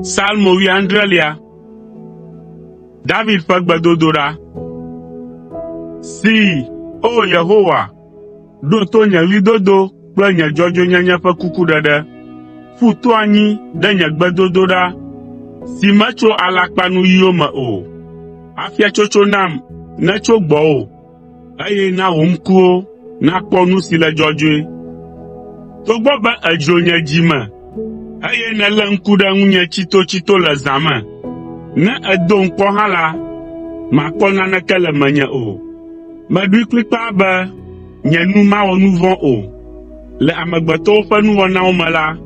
Salmo wuiadrelia. David ƒe gbedodoɖa. See, O Yehowa, ɖo to nye ɣlidodo kple nye dzɔdzɔenyenye ƒe kukuɖeɖe. Ƒu to anyi ɖe nye gbedodoɖa si metso alakpanuyiwo me o. Afiatsotso nam netso gbɔwò, eye na wò ŋkuwo nakpɔ nu si le dzɔdzɔe. Togbɔ be èdzro nye dzi me, eye nèlé ŋku ɖe ŋunye tsitotsito le zã me, ne èdom kpɔ hã la, màkpɔ naneke le menye o. Meɖoe kplikpaa be nye nu mawɔ nu vɔ̃ o. Le amegbetɔwo ƒe nuwɔnawo me la,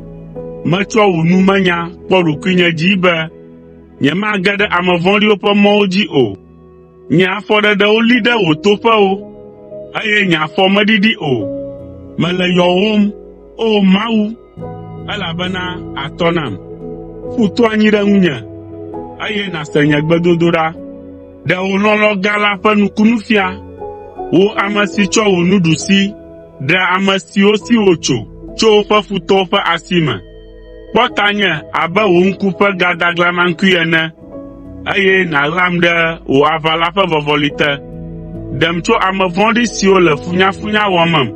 metsɔ wò numenya kpɔ ɖokuinye dzii be nyemage ɖe ame vɔ̃ɖiwo ƒe mɔwo dzi o. Nye afɔɖeɖewo li ɖe wò toƒewo, eye nye afɔ meɖiɖi o. Mele yɔwòm, O Mawu, elabena àtɔ nam. Ƒu to anyi ɖe ŋunye, eye nàse nye gbedodoɖa. Ɖe wò lɔlɔ̃ gã la ƒe nukunu fia, wò ame si tsɔ wò nuɖusi ɖea ame siwo si wòtso tso woƒe futɔwo ƒe asi me. Kpɔ tanye abe wò ŋku ƒe gadaglamakui ene, eye nàɣlam ɖe wò aʋala ƒe vɔvɔli te. Ɖem tso ame vɔ̃ɖi siwo le funyafunya wɔmem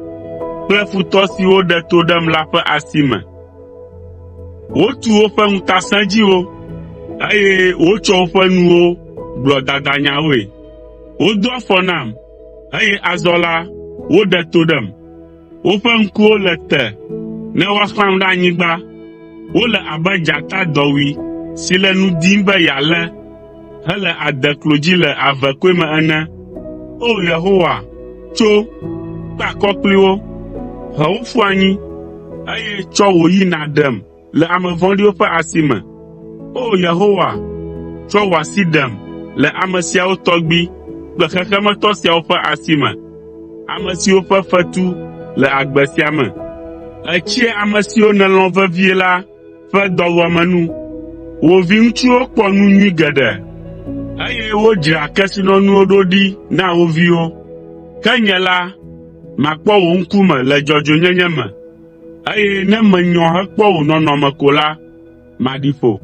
kple futɔ siwo ɖe to ɖem la ƒe asi me. Wotu woƒe ŋutasẽdziwo, eye wotsɔ woƒe nuwo gblɔ dadanyawoe. Wodo afɔ nam, eye azɔ la, woɖe to ɖem. Woƒe ŋkuwo le te ne woaxlãm ɖe anyigba. Wole abe dzata dɔwui si le nu dim be yealé hele adeklo dzi le avekɔe me ene. O! Yehowa, tso, kpe akɔ kpli wo, he wo ƒu anyi, eye tsɔ wò yi nàɖem le ame vɔ̃ɖiwo ƒe asi me. O! Yehowa, tsɔ wò asi ɖem le ame siawo tɔgbi kple xexemetɔ siawo ƒe asi me, ame siwo ƒe fetu le agbe sia me. Ètsia ame siwo nèlɔ̃ vevie la ƒe dɔwuame nu. Wo viŋutsuwo kpɔ nu nyui geɖe, eye wodzra kesinɔnuwo ɖo ɖi na wo viwo. Ke nye la, makpɔ wò ŋkume le dzɔdzɔenyenye me eye ne menyɔ hekpɔ wò nɔnɔme ko la, maɖi ƒo.